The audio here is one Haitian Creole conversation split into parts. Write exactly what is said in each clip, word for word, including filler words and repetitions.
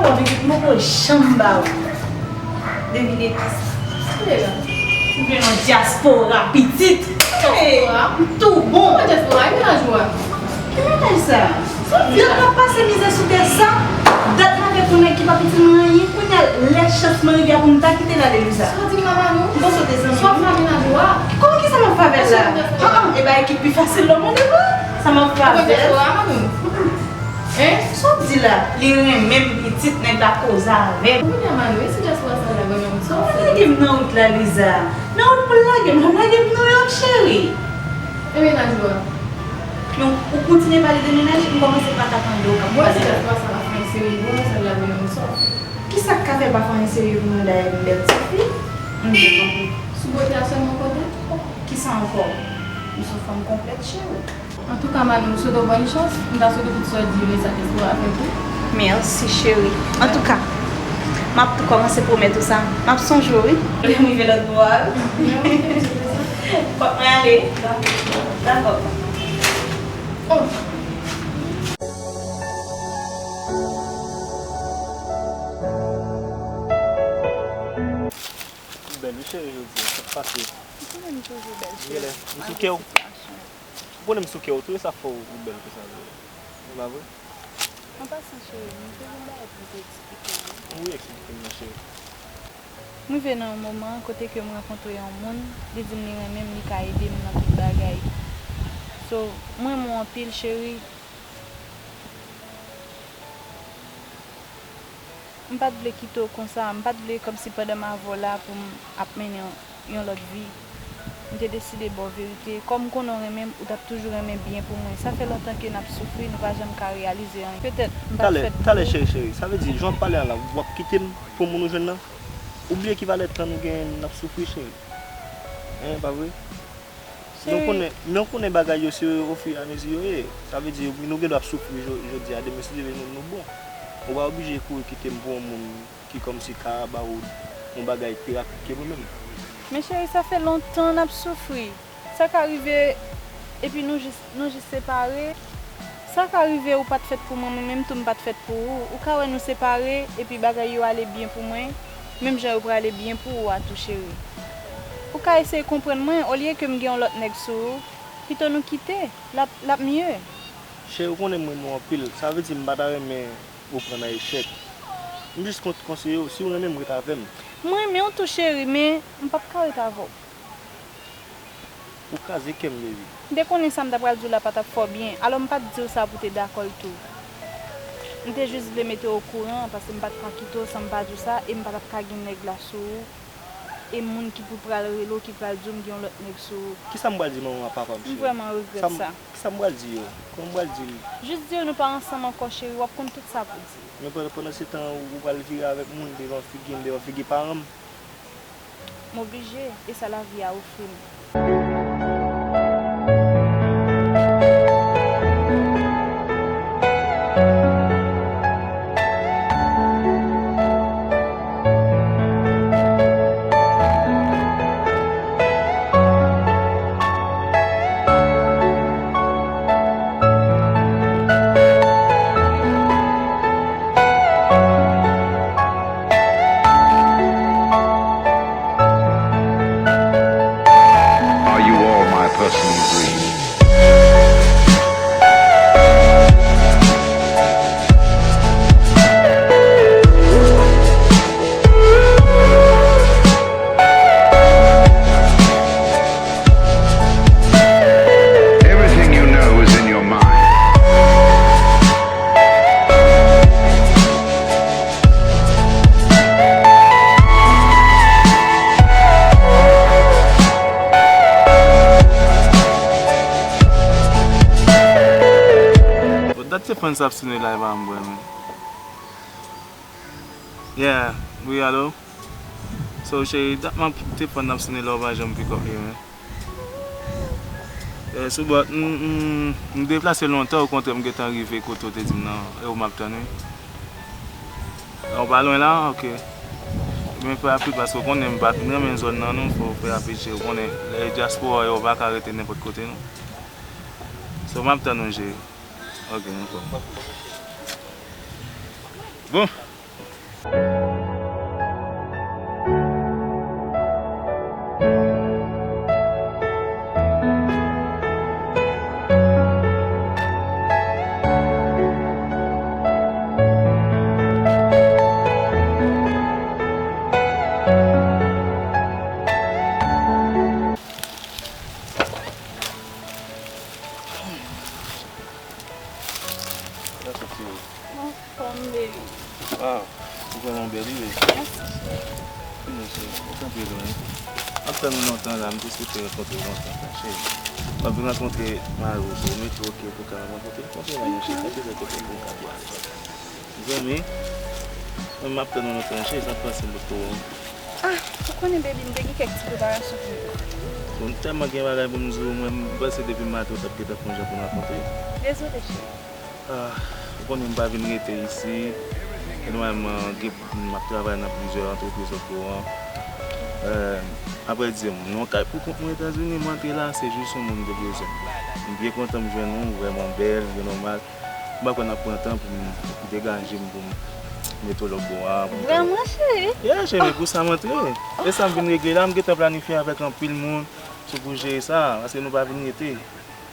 Wè pitit m poko janm ba ou. Devine kisa. Kile la? Ou vle nan dyaspora pitit. Dyaspora? M tou bon. Kòman dyaspora? E menaj ou a? Ki menaj sa? Dat m ap pase mizè sou tè sa. Dat m avèk yon nèg ki pa pitit mwen anyen. Kounye a lè chans mwen rive a pou m ta kite l ale Louisa. Sa w di m la Manou? M panse w te zanmi. Sa w ap fè menaj ou a? Kòman kisa m ap fè avè l la? An an, e bagay ki pi fasil nan mond vre. Sa m ap fè avè l? Dyaspora Manou. Hein? Sa w di la? Li renmen m pitit nèg la koze avè m. Kounye a Manou, e si dyaspora sa la renmen m sa w fè? Lage m nan wout la Louisa. Nan wout pou l lage m, l ap lage m Nouyòk cheri. E menaj ou a? Men ou kontinye pale de menaj, m kòmanse pa ka tande w k ap pale. Mwen si dyaspora sa la fè anyen serye pou mwen, sa l la renmen m sa w fè. Kisa k ka fè l pa fè anyen serye pou mwen dayè m bèl tifi? M byen konprann. Sou bote a sèlman w konte? Kisa ankò? M se yon fanm konplèt cheri. Antouka Manou, m swete w bòn chans. M ta swete tout sa w di yo e sa dyaspora fè pou ou. Mèsi cheri. Antouka, m ap tou kòmanse pwomèt ou sa. M ap sonje w wi. Lè m rive lòt bò a wi. Fòk mwen ale. Dakò. Ou bèl wi cheri jodi a, sa k pase? Ou konnen m toujou bèl cheri. Genlè m sou kè w. Ou konnen m sou kè w tou, e sa fè w ou bèl konsa vre. E pa vre? An pasan cheri, m te gen yon bagay pou m te eksplike w wi. Wi, eksplike m non cheri. M rive nan yon moman kote ke m rankontre yon moun, li di m li renmen m, li ka ede m nan tout bagay. So, m renmen w anpil cheri. M pa t vle kite w konsa, m pa t vle kòmsi pandan m avè w la pou m ap mennen yon, yon lòt vi. M te deside ba w verite. Kòm m konnen w renmen m, ou t ap toujou renmen byen pou mwen. Sa fè lontan ke n ap soufri, nou pa janm ka reyalize anyen. Petèt, m pa t fèt pou ou. Talè, talè, cheri, cheri. Sa vle di, jan w ap pale a la, w ap kite m pou moun ou jwenn nan? Ou bliye ki valè tan nou genyen, n ap soufri, cheri. Hein, pa vre? Men w konnen, men w konnen bagay yo se ofiramizi yo ye. Sa vle di, nou gen dwa ap soufri jo-, jodi a, demen si Dye vle nou, nou bon. Ou pa oblije kouri kite m pou yon moun ki kòmsi ka ba ou yon bagay pi rapid ke mwen menm. Men cheri, sa fè lontan n ap soufri. Sa ka rive, epi nou jis, nou jis separe. Sa ka rive ou pa t fèt pou mwen, mwen menm tou m pa t fèt pou ou. Ou ka wè nou separe, epi bagay yo ale byen pou mwen, menm jan yo prale byen pou ou a tou cheri. Ou ka eseye konprann mwen, olye ke m gen yon lòt nèg sou ou, pito nou kite, l ap, l ap mye. Cheri, ou konnen m renmen w anpil, sa vle di m pa ta renmen ou pran nan echèk. M jis kont konseye w, si w renmen m, ret avè m. M renmen w tou cheri, men m p ap ka ret avè w. Ou kraze kè m, baby. M te konnen sa m ta pral di w la pa t ap fè w byen, alò m pa t di w sa pou w te dakò l tou. M te jis vle mete w okouran, paske m pa t ka kite w san m pa di w sa, e m pa t ap ka gen nèg la sou ou. E moun ki pou pral rele w, ki pral di w m gen yon lòt nèg sou ou. Kisa m pral di manman ak papa m, cheri? M vrèman regrèt sa. Kisa m pral di yo? Kòman m pral di l? Jis di yo nou pa ansanm ankò, cheri, w ap konn tout sa pou w di. Men pandan, pandan se tan, ou pral vire avèk moun devan figi m, devan figi paran m. M oblije, e sa lavi a ofri m. Are you all my personal dreams? Everything you know is in your mind. Bon, dat te fans ap sone la, e pa m, bwè, men. Yeah, wi, alo? So, cheri, dat m ap te fans ap sone la, ou pa janm pick up li, men. Eh, sou bòt, m, m, m deplase lontan, okontrè, m gentan rive kote w te di m nan, e ou m ap tann, wi. Ou pa lwen la? Ok. Men fè rapid, paske w konnen m pa fin renmen zòn nan, non, fò w fè rapid, cheri. Ou konnen, lè dyaspora yo, ou pa ka rete nenpòt kote, non. So, m ap tann ou, cheri. Ok, nou fò. Bon. Sa soti wi. Anfòm, baby. Ah, ou vrèman bèl wi, baby. Mèsi, cheri. Mèsi, ou tanpri, donnen. M ap tann ou lontan la, m te swete rankontre w lontan sa, cheri. M ap vin rankontre mari w sou metro, ok, pou ka rankontre, rankontre la, mon cheri, sa te zòt te fè pou w ka pwale. Zanmi, mwen m ap tann ou lontan, cheri, sa pase m pou tou. Ah, ou konnen, baby, m te gen kèk ti preparasyon pou m fè. Bon, m tèlman gen bagay pou m di w, mwen, m panse depi maten w t ap gentan fè yon jan pou n rankontre. Dezole, cheri. Ah, ou konnen m pa vin rete isi. E nòmalman, gen, m ap travay nan plizyè antrepriz lòt bò an. Eh, apre di m, non, kay pou kont mwen Etazini, m antre la, se jis yon moun m te bezwen. M byen kontan m jwenn ou, ou vrèman bèl, byen nòmal. M pa kwè n ap pran tan pou m degaje m, pou m mete w lòt bò a, pou m ta... Vrèman, cheri? Yeah, cheri, pou sa m antre. E sa m vin regle la, m gentan planifye avèk anpil moun sou pou jere sa, paske nou pa vin rete.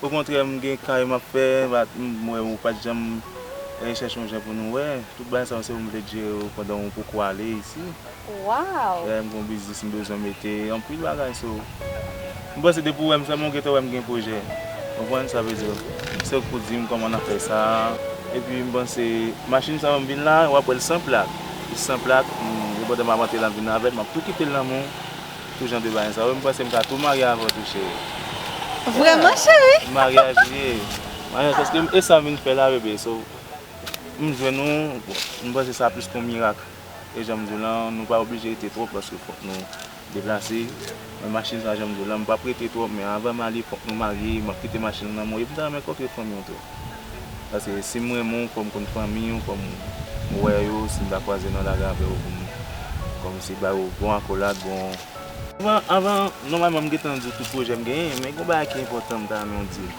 Okontrè, m gen kay m ap fè, m pa, m wè ou pa t janm, eh, chèche yon jan pou nou wè. Tout bagay sa yo, se ou m vle jere yo pandan ou poko ale isi. Wow! Lè m gon biznis m bezwen mete anpil bagay sou. M panse depi w wè m sèlman w gentan wè m gen pwojè. Konprann sa vle di? Se ou k pou di m kòman n ap fè sa. Epi m panse machin sa yo m vin la, w ap wè l san plak. Li san plak, m, depandan m ap antre la m vin avè l, m ap tou kite l nan men w. Tout jan de bagay sa yo, m panse m ka tou marye avè w tou, cheri. Vrèman, cheri? Maryaj li ye. Maryaj, paske e sa m vin fè la, bebe. So, m jwenn ou, bon, m panse sa plis kon mirak. E jan m di w lan, nou pa oblije rete twòp paske fòk nou deplase. Men machin sa, jan m di w lan, m p ap rete twòp, men avan m ale, fòk nou marye, m ap kite machin nan nan men w, epi m ta renmen kontre fanmi w tou. Paske si m renmen w, fò m konn fanmi w, fò m wè yo, si m ta kwaze nan lari avè w, pou m kòmsi ba yo bon akolad, bon. Avan, avan, nòmalman, m gentan di w tout pwojè m genyen, men gon bagay ki enpòtan m ta renmen w di.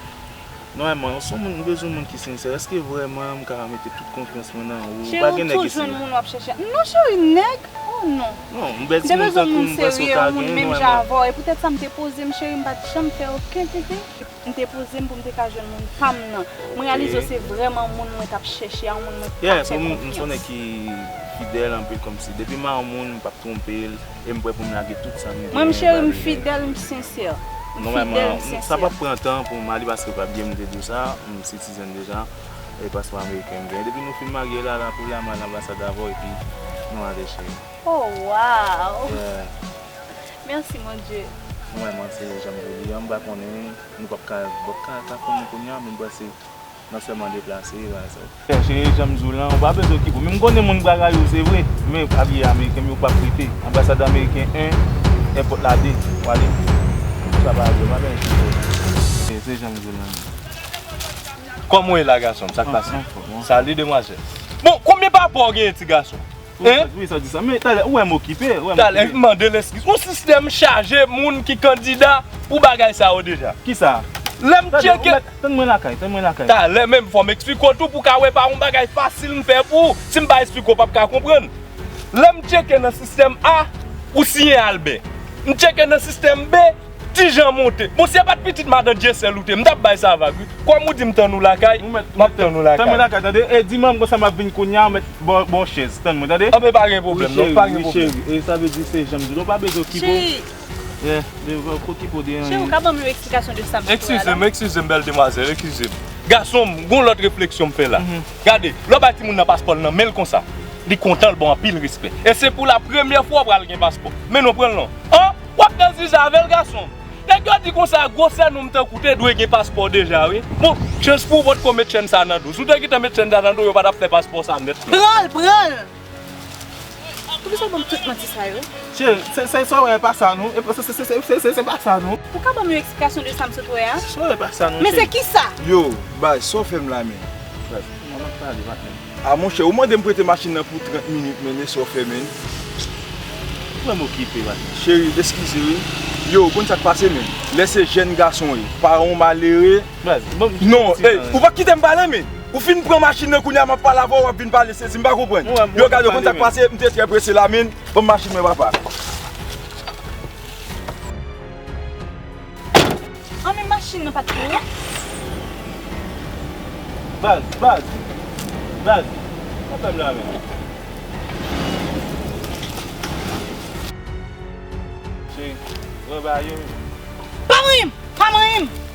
Nòmalman, se yon moun, m bezwen yon moun ki sensè. Èske vrèman m ka mete tout konfyans mwen nan ou? Cheri, ou tou jwenn moun w ap chèche. Non, cheri, nèg? Oh, non. Non, m bèl timoun tankou m panse w ka gen, nòmalman. M te bezwen moun serye, yon moun menm jan avè w. E poutèt sa, m te poze m, cheri, m pa t janm fè okenn tenten. M te poze m pou m te ka jwenn moun pa m nan. M reyalize w se vrèman moun mwen t ap chèche a, yon moun mwen pa fè konfyans. Yeah, se yon moun, m se yon nèg ki fidèl anpil, kòmsi depi m a yon moun, m p ap twonpe l, e m prè pou m lage tout sa m gen, m lage l. Mwen, m cheri, m fidèl, m sensè. M fidèl, m sensè. Nòmalman, sa p ap pran tan pou m ale, paske w pa bliye m te di w sa, m sitizen deja, e paspò ameriken m gen. Depi nou fin marye la, la pou la, m al anbasad avè w, epi nou ale, cheri. Oh, wow! Yeah. Mèsi, Bondye. Nòmalman, se jan m di w li an, m pa konnen, nou p ap ka, p ap ka, ka konnen kounye a, men m panse n ap sèlman deplase, bagay sa yo. Cheri, jan m di w lan, ou pa bezwen okipe w. Men m konnen moun bra rayi w, se vre, men pa bliye ameriken yo p ap rete. Anbasad ameriken en, èpòt la de, w ale. Sa pa vre, pa bèl. Se, se jan m di w lan. Kòman w ye la, gason m? Sa k pase? Anfòm, anfòm. Sali, demwazèl. Bon, konbyen papa w genyen, ti gason? Hein? Wi, sa di sa. Men talè, ou wè m okipe, ou wè m okipe. Talè, m mande l eskiz. Yon sistèm chaje moun ki kandida pou bagay sa yo deja. Kisa? Lè m tcheke. Tann mwen lakay, tann mwen lakay. Talè, men fò m eksplike w tou pou w ka wè pa yon bagay fasil m fè pou ou. Si m pa eksplike w, w p ap ka konprann. Lè m tcheke nan sistèm A, ou siyen Albè. M tcheke nan sistèm B, Ti Jan monte. Bon, si se pa t pitit madan Dyesèl ou te, m t ap bay sa vag, wi. Kòm ou di m tann ou lakay, m ap tann ou lakay. Tann mwen lakay, tande? E di manm konsa m ap vin kounye a, ou mèt ba w, ba w chèz. Tann mwen, tande? Anben, pa gen pwoblèm, non, pa gen pwoblèm. Wi, cheri, e sa vle di se jan m di w, ou pa bezwen okipe w. Cheri. Yeah, okipe w de anyen. Cheri, ou ka ban m yon eksplikasyon de sa m fè a la? Eskize m, eskize m, bèl demwazèl, eskize m. Gason m, gon lòt refleksyon m fè la. Gade, lè w bay timoun nan paspò l nan men l konsa, li kontan, l ba w anpil respè. E se pou la premyè fwa w pral gen paspò. Men non, pran l non. An? W ap nan ziz avè l, gason m. Nèg yo di konsa, gwosè nonm tankou w te dwe gen paspò deja, wi. Bon, chans pou w potko met chèn sa nan do. Si w te gentan met chèn sa nan do, yo pa t ap fè paspò sa nèt, non. Pran l, pran l! Poukisa w ban m tout manti sa yo? Cheri, se, se, sa w wè pa sa, non. E, se, se pa sa, non. Ou ka ban m yon eksplikasyon de sa m sot wè a? Sa w wè pa sa, non, cheri. Men se kisa? Yo, baz, sa w fè m la, men? Baz, kòman n ap pale, patnè? A, monchè, ou mande m prete machin nan pou trant minit, men, men sa w fè, men. Mwen m okipe, baz. Cheri, eskize wi. Yo, ou konn sa k pase, men. Lè se jèn gason w ye, pa yon malere. Baz, bon, Non, ey, ou pa kite m pale, men. Ou fin pran machin nan kounye a, m ap pale avè w, w ap vin pale sezi, m pa konprann. Yo, gade, ou konn sa k pase, m te trè prese la, men. Ban m machin mwen, papa. An, men machin nan pa t pou ou. Baz, baz, baz. Pa fè m la, men. Cheri, mwen ba yo. Pa manyen m! Pa manyen m!